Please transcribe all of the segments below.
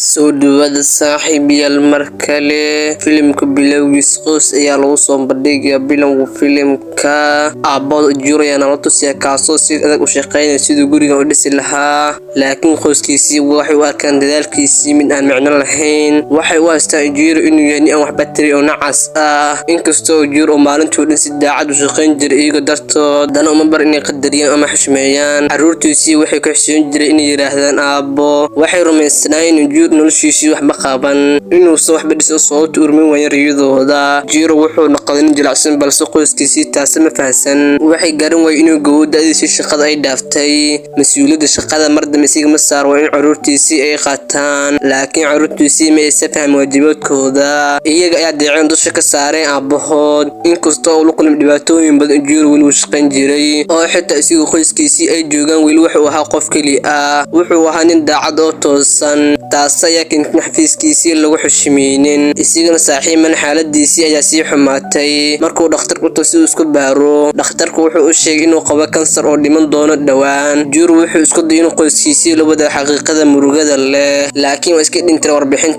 Soo dhawaada saaxiibayaal mar kale. Filimka bilowgiis qoys ayaa lagu soo bandhigayaa. Bilowga filimka, aabbahood Ojiro ayaa nala tusiya, kaasoo si adag u shaqeynaya siduu gurigan u dhisi lahaa, laakiin qoyskiisii waxay u arkaan dadaalkiisii mid aan micno lahayn. Waxay u haystaan Ojiro inuu yahay nin aan waxba tarin oo nacas ah. Inkastoo Ojiro uu maalintii oo dhan si daacad u shaqeyn jiray iyaga dartood, haddana uma bar inay qadariyaan ama xushmeeyaan. Carruurtiisii waxay ku xishoon jireen inay yiraahdaan aabbo. Waxay rumaysnaayeen in Ojiro noloshiisii waxba qaban, inuusan waxba dhisin, sababta u rumayn waayeen riyadooda. Ojiro wuxuu noqday nin jilicsan, balse qoyskiisii taasi ma fahansan. Waxay garan waayeen inuu gabo da'diisii shaqada ay dhaaftay. Mas'uuliyadda shaqada mar dambe isaga ma saar, waa in carruurtiisii ay qaataan. Laakiin carruurtiisii ma aysan fahmin waajibaadkooda. Iyaga ayaa dayaceen, dusha ka saareen aabbahood. Inkastoo uu la kulmay dhibaatooyin badan, Ojiro weli wuu shaqayn jiray, oo xitaa isagoo qoyskiisii ay joogaan weli wuxuu ahaa qof keli ah. Wuxuu ahaa nin daacad oo toosan. Taas ayaa keentay in xafiiskiisii lagu xushmeynin. Isagana saaxiibman xaaladiisii ayaa sii xumaatay. Markuu dhakhtarku u tago si uu isku baaro, dhakhtarku wuxuu u sheegay inuu qabo kansar oo dhiman doono dhowaan. Ojiro wuxuu isku dayay inuu qoyskiisii la wadaago xaqiiqada murugada leh, laakiin waa iska dhinteen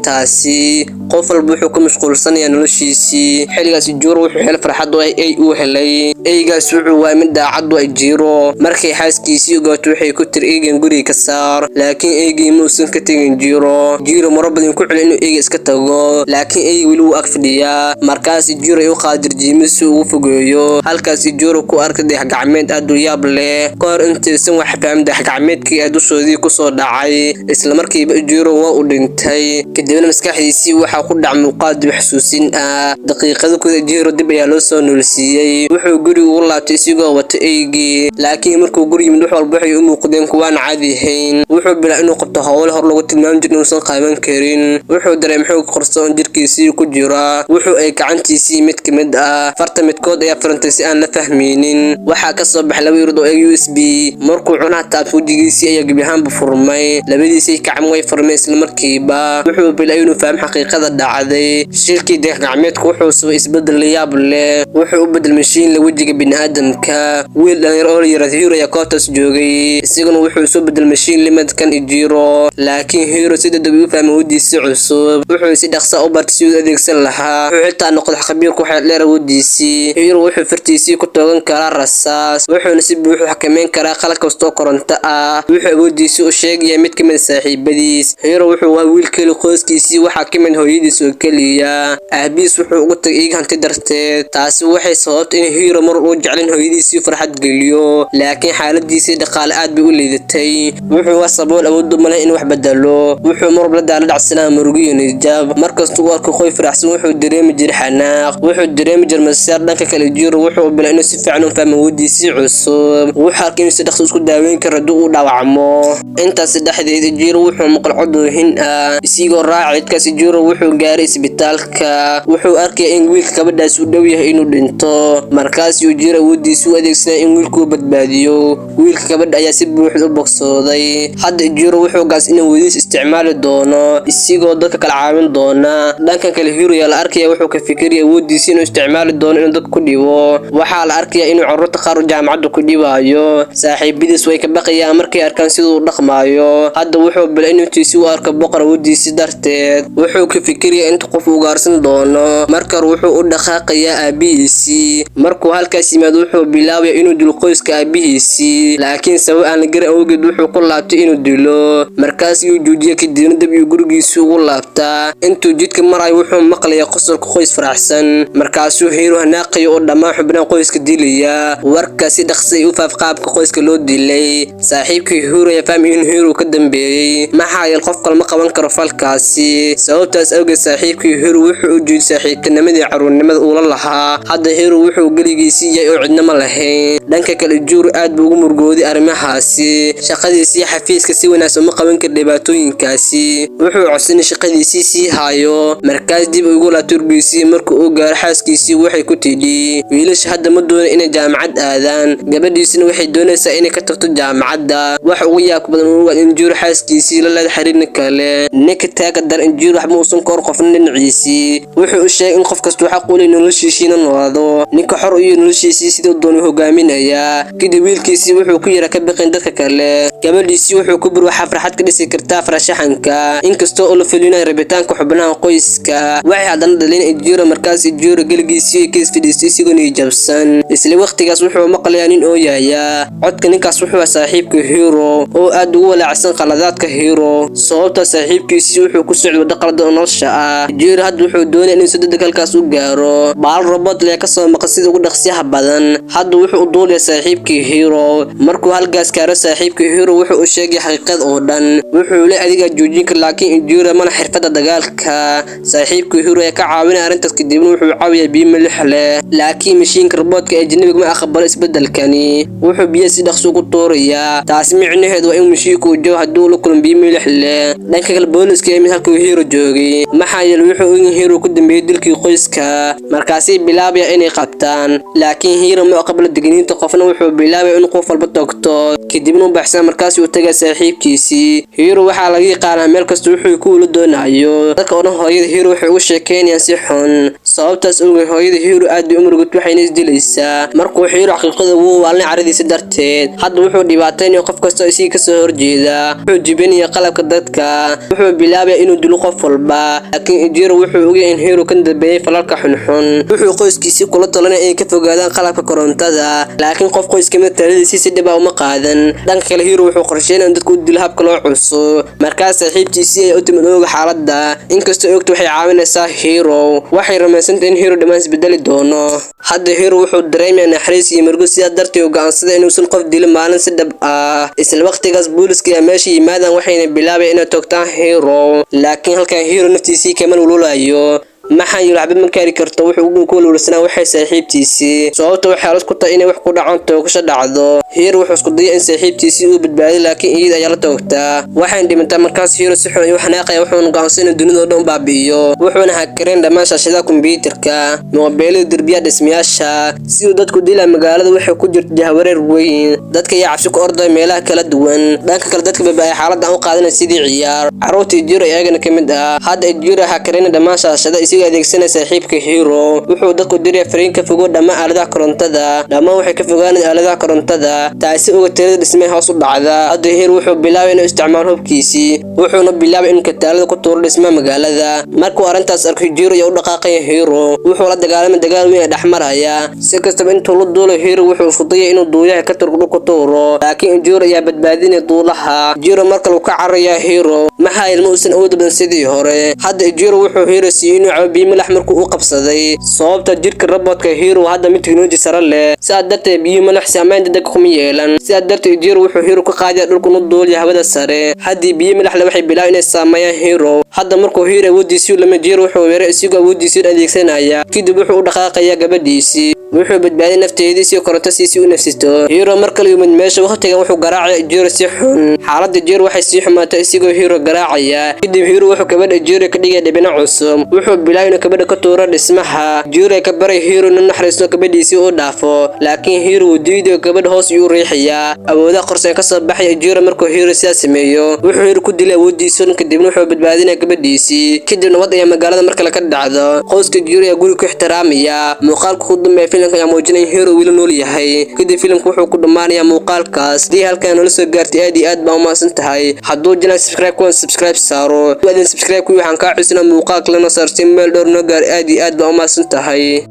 warbixintaasi. Qof walba wuxuu ku mashquulsanayaa noloshiisii. Xilligaas Ojiro wuxuu helay farxad oo ay uu helay. Eygaas wuxuu waayay mid daacad u ah Ojiro. Markay xaaskiisii ogaato, waxay ku tiri, "Eygan guriga ka saar." Laakiin eygii ma uusan ka tegin Ojiro. Ojiro marar badan ku celiyay inuu eyga iska tago, laakiin eyga weli wuu ag fadhiyaa. Markaas Ojiro ay u qaaday jardiino si uu ugu fogeeyo. Halkaas Ojiro ku arkay dayax gacmeed aad u yaab leh. Ka hor intaysan wax fahmin, dayax gacmeedkii ayaa dushoodii ku soo dhacay. Isla markiiba Ojiro waa uu dhintay. Kadibna maskaxdiisii waxaa ku dhacay muuqaal dib xusuusin ah. Daqiiqado kadib Ojiro dib ayaa loo soo noolsiiyey. Wuxuu guriga ugu laabtay isigoo wata eygii, laakiin markuu guriga yimid, wax walba waxay u muuqdeen kuwaan caadi ahayn. Wuxuu bilaabay inuu qabto howlo hor lagu tilmaami jiray inuusan qaban karin. Wuxuu dareemay xoog qarsoon jirkiisii ku jira. Wuxuu ay gacantiisii mid ka mid ah farta midkood ayaa furantay si aan la fahmaynin. Waxaa ka soo baxay laba irid oo USB. Markuu cunaha taabtay, wejigiisii ayaa gebi ahaanba furmay. Labadiisii gacmo way furmeen isla markiiba. Wuxuu bilaabay inuu fahmo xaqiiqada dhacday. Shilkii dayax gacmeedku wuxuu sababay isbeddel la yaab leh. Wuxuu u bedelay mashiin la wejiga bini'aadamka. Wiil dhalinyaro oo la yiraahdo Hiro ayaa goobtaas joogay. Isaguna wuxuu soo bedelay mashiin limadkan Ojiro, laakiin Hiro si degdeg u fahmay awoodiisa cusub. Wuxuu si dhaqso u bartay sidii uu adeegsan lahaa. Wuxuu xitaa noqday khabiir ku xeel dheer awoodiisii. Hiro wuxuu fartiisii ku toogan karaa rasaas, wuxuuna si buuxda u xakameyn karaa qalab kasta oo koronto ah. Wuxuu awoodiisii u sheegayaa mid ka mid ah saaxiibadiis. Hiro wuxuu ahaa wiil keli qoyskiisii waxaa ka mid hooyadiis oo keliya. Aabihiis wuxuu uga tagay iyaga hanti darteed. Taasi waxay sababtay in Hiro mar uu jeclayn hooyadiisii farxad geliyo, laakiin xaaladiisii dhaqaale aad bay u liidatay. Wuxuu waa sabool, awood uma leh inuu wax bedelo. Wuxuu mar walba la daalaa dhacsanaa murugo iyo niyad-jab. Markasta uu arko qoy faraxsan, wuxuu dareemi jiray xanaaq. Wuxuu dareemi jiray masaar. Dhanka kale, Ojiro wuxuu bilaabay inuu si fiican u fahmo awoodiisii cusub. Wuxuu arkay inuu si dhaqso isku daaweyn karo haddii uu dhaawacmo. Intaas dhexdeed, Ojiro wuxuu maqlay cod oohin ah. Isigoo raacay codkaas, Ojiro wuxuu gaaray isbitaalka. Wuxuu arkay in wiilka gabadhaas u dhow yahay inuu dhinto. Markaas Ojiro awoodiisii u adeegsaday in wiilku uu badbaadiyo. Wiilka gabadha ayaa si buuxda u bogsooday. Hadda Ojiro wuxuu go'aansaday inuu awoodiisa isticmaali doono, isigoo dadka kala caawin doona. Dhanka kale, Hiro ayaa la arkaya wuxuu ka fikiraya awoodiisa inuu isticmaali doono inuu dadka ku dhibo. Waxaa la arkayaa inuu carruurta qaar jaamacadda ku dhibayo. Saaxiibadiis way ka baqayaan markay arkaan siduu u dhaqmayo. Hadda wuxuu bilaabay inuu intiisii u arko boqor awoodiisa darteed. Wuxuu ka fikirayaa inta qof uu ugaarsan doono. Marka hore wuxuu u dhaqaaqayaa aabihiisii. Markuu halkaas yimaado, wuxuu bilaabayaa inuu dilo qoyska aabihiisii, laakiin sabab aan la garan awgeed wuxuu ku laabtay inuu dilo. Markaas ayuu joojiyay, kadibna dib ayuu gurigiisii ugu laabtaa. Intuu jidka marayo, wuxuu maqlayaa qosolka qoys faraxsan. Markaasuu Hiro hanaaqaya oo dhammaan xubnaha qoyska dilaya. Warkaas si dhaqso ay u faaf qaabka qoyska loo dilay. Saaxiibkii Hiro ayaa fahmay in Hiro ka dambeeyay, maxaa yeelay qof kale ma qaban karo falkaasi. Sababtaas awgeed, saaxiibkii Hiro wuxuu u jiiday saaxiibtinimadii carruurnimada uu la lahaa. Hadda Hiro wuxuu geligiisii yahay oo cidna ma lahayn. Dhanka kale, Ojiro aad buu ugu murugooday arrimahaasi. Shaqadiisii xafiiska si wanaagsan uma qaban karo dhibaatooyinkaasi. Wuxuu codsaday in shaqadiisii sii hayo. Markaas dib ugu laabtay gurigiisii. Markii uu gaaro xaaskiisii, waxay ku tidhi, "Wiilasha hadda ma doonayo inay jaamacad aadaan." Gabadhiisuna waxay doonaysaa inay ka tagto jaamacadda. Waxa ugu yaabka badan uu ogaado in Ojiro xaaskiisii la leedahay xiriir kale. Ninka taaga daran, Ojiro waxba uusan ka hor qofna dhinaciisii. Wuxuu u sheegay in qof kasta xaq u leeyahay noloshiisiina noolaado. Ninka xor u yahay noloshiisii siduu doono hogaaminayaa. Kadib wiilkiisii wuxuu ku yara ka baqin dadka kale. Gabadhiisii wuxuu ku buri, "Waxaa farxad ka dhisi kartaa farshaxanka." qoyska. Inkastoo oo la fulinayo rabitaanka xubnaha qoyska, waxay haddana dhaleen Ejiro. Markaas Ejiro geligiisii kees fadhiistay isigoo niyad-jabsan. Isla waqtigaas wuxuu maqlayaa nin ooyaya. Codka ninkaas wuxuu ahaa saaxiibka Hero oo aad ugu walaacsan qaladaadka Hero, sababta saaxiibkiisii wuxuu ku socday waddo qaldan oo nolosha ah. Ejiro hadda wuxuu doonaya inuu si degdeg halkaas u gaaro. Baal robot leh ka soo maqan sida ugu dhaqsiyaha badan. Hadda wuxuu u duulayaa saaxiibkii Hero. Markuu halgaas gaaro, saaxiibkii Hero wuxuu u sheegay xaqiiqada oo dhan. Wuxuu le adiga joojin kara, laakiin Ejiro mana xirfadda dagaalka. Saaxiibkii Hero ayaa ka caawinaya arrintaas, kadibna wuxuu caawiyaa biyo milix leh, laakiin mashiinka robotka ee ajnabiga ma aqbalo isbedelkani. Wuxuu biyaha si dhaqso ugu tuurayaa. Taasi micnaheedu waa in mashiinku uu joogo haddii uu la kulmo biyo milix leh. Dhanka kale, booliska yimid halkuu Hero joogay, maxaa yeelay wuxuu ogyahay Hero ku dambeeyay dilkii qoyska. Markaasay bilaabaya inay qabtaan, laakiin Hero ma aqbalo digniinta qofna. Wuxuu bilaabaya inuu qof walba toogto, kadibna u baxsan. Markaas uu tagay saaxiibkiisii. Hero waxaa laga yaqaanaa meel kasta wuxuu ku ula doonayo. Dadka oo dhan hooyada Hero waxay ugu sheekeynayaan si xun. Sababtaas awgeed hooyada Hero aad bay u murugad, waxayna isdilaysaa markuu Hero xaqiiqada ugu waalnay caradiisa darteed. Hadda wuxuu dhibaataynaya qof kasta oo isaga kasoo horjeeda. Wuxuu jibinaya qalabka dadka. Wuxuu bilaabaya inuu dilo qof walba, laakiin Ejiro wuxuu ogyahay in Hero ka dambeeyay falalka xunxun. Wuxuu qoyskiisii kula talinaya inay ka fogaadaan qalabka korontada, laakiin qof qoyska mid taladiisii si dhib ah uma qaadan. Dhanka kale, Hero wuxuu qorsheynaya in dadku u dilo habka loo cusub. Markaas saaxiibtiisii ayaa u timid ooga xaaladda. Inkastoo ogta waxay caawinaysaa Hero, waxay rumaysantay in Hero dhammaan isbedeli doono. Hadda Hero wuxuu dareemayaa naxariis iyo murugo, sidaa darteed uu go'aansaday inuusan qof dilin maalin si dhab ah. Isla waqtigaas booliska ayaa meesha yimaadaan, waxayna bilaabayaan inay toogtaan Hero, laakiin halkan Hero naftiisii kama lululayo, maxaa yeelay waxba ma kaari karto. Wuxuu ugu ku walwalsanaa waxay saaxiibtiisii, sababta waxay halis ku tahay inay wax ku dhacaan, toogasho dhacdo. Hero wuxuu isku dayay in saaxiibtiisii uu badbaadiyo, laakiin iyada ayaa la toogtaa, waxayna dhimantaa. Markaas Hero si xun ayuu xanaaqaya, wuxuuna go'aansan inuu dunida oo dhan u baabi'iyo. Wuxuuna hakareen dhammaan shaashadaha kombiyuutarka, moobeelada, derbiyaha dhismayaasha si uu dadku dilaa. Magaalada waxay ku jirta jahwareer weyn. Dadka ayaa cabsi ku ordaya meelaha kala duwan. Dhanka kale, dadka babaaya xaaladda aan u qaadanay sidii ciyaar. Carruurta Ejiro iyagana ka mid ah. Hadda Ejiro hakareen dhammaan shaashada isagoo adeegsanaya saaxiibka Hero. Wuxuu dadku diraya fariin: ka fogo dhammaan aaladaha korontada. Dhammaan waxay ka fogaanayaan aaladaha korontada, taasi uga tirada dhismaha hoos u dhacda. Hadda Hero wuxuu bilaabay inuu isticmaalo hubkiisii, wuxuuna bilaabay inuu kataalada ku tuuro dhismaha magaalada. Markuu arrintaas arko, Ejiro ayaa u dhaqaaqaya Hero. Wuxuu la dagaalamay dagaal weyn ee dhexmaraya. Si kastaba, intuu la duulayo, Hero wuxuu isku dayay inuu duuyaha ka turgo dhulka tuuro, laakiin Ejiro ayaa badbaadinaya duulaha. Ejiro mar kale uu ka cararaya Hero, maxaa yeelay ma uusan awood badan sidii hore. Hadda Ejiro wuxuu Hero siiyey inuu cabo biyo milix markuu u qabsaday, sababta jirka robotka Hero hadda mid teknoloji sare leh, sidaa darteed biyo milix saameyn degdeg kuma yeelan. Sidaa darteed Ejiro wuxuu Hero ka qaadaya dhulka una duulaya hawada sare. Haddii biyo milix leh waxay bilaabeen inay saameeyaan Hero. Hadda markuu Hero awoodiisii lama, Ejiro wuxuu weeray isagoo awoodiisii adeegsanaya. Kadib wuxuu u dhaqaaqayaa gabadhiisii. Wuxuu badbaadiyay nafteedii si koronto siisi u nafsisto. Hero mar kale yimid meesha. Waqtigan wuxuu garaacaya Ejiro si xun. Xaaladda Ejiro waxay sii xumaatay isagoo Hero garaacaya. Kadib Hero wuxuu gabadha Ejiro ka dhigay dhibino cusub. Wuxuu bilaabay inuu gabadha ka tuuro dhismaha. Ejiro ka baray Hero inuu naxariisto, gabadhiisii u dhaafo, laakiin Hero wuu diidayo, gabadha hoos ayuu riixayaa. Awoodaha qarsoon ka soo baxay Ejiro markuu Hero sidaas sameeyo, wuxuu Hero ku dilay awoodiisa, kadibna wuxuu badbaadinaya gabadhiisii. Kadib nabad ayaa magaalada mar kale ka dhacdo. Qoyska Ejiro ayaa guriga ku ixtiraamaya. Muuqaalka ku dambeeya filimka ayaa muujinaya in Hero weli nool yahay. Kadib filimku wuxuu ku dhammaanayaa muuqaalkaas. Haddii halkan noola soo gaartay, aad iyo aad baa u mahadsan tahay. Hadduu jiran subscribe kuwan subscribe saaro, adin subscribe kuwi waxaan kaa codsanaa muuqaalka lana saartay meel dhowr noo gaar. Aad iyo aad baa u mahadsan tahay.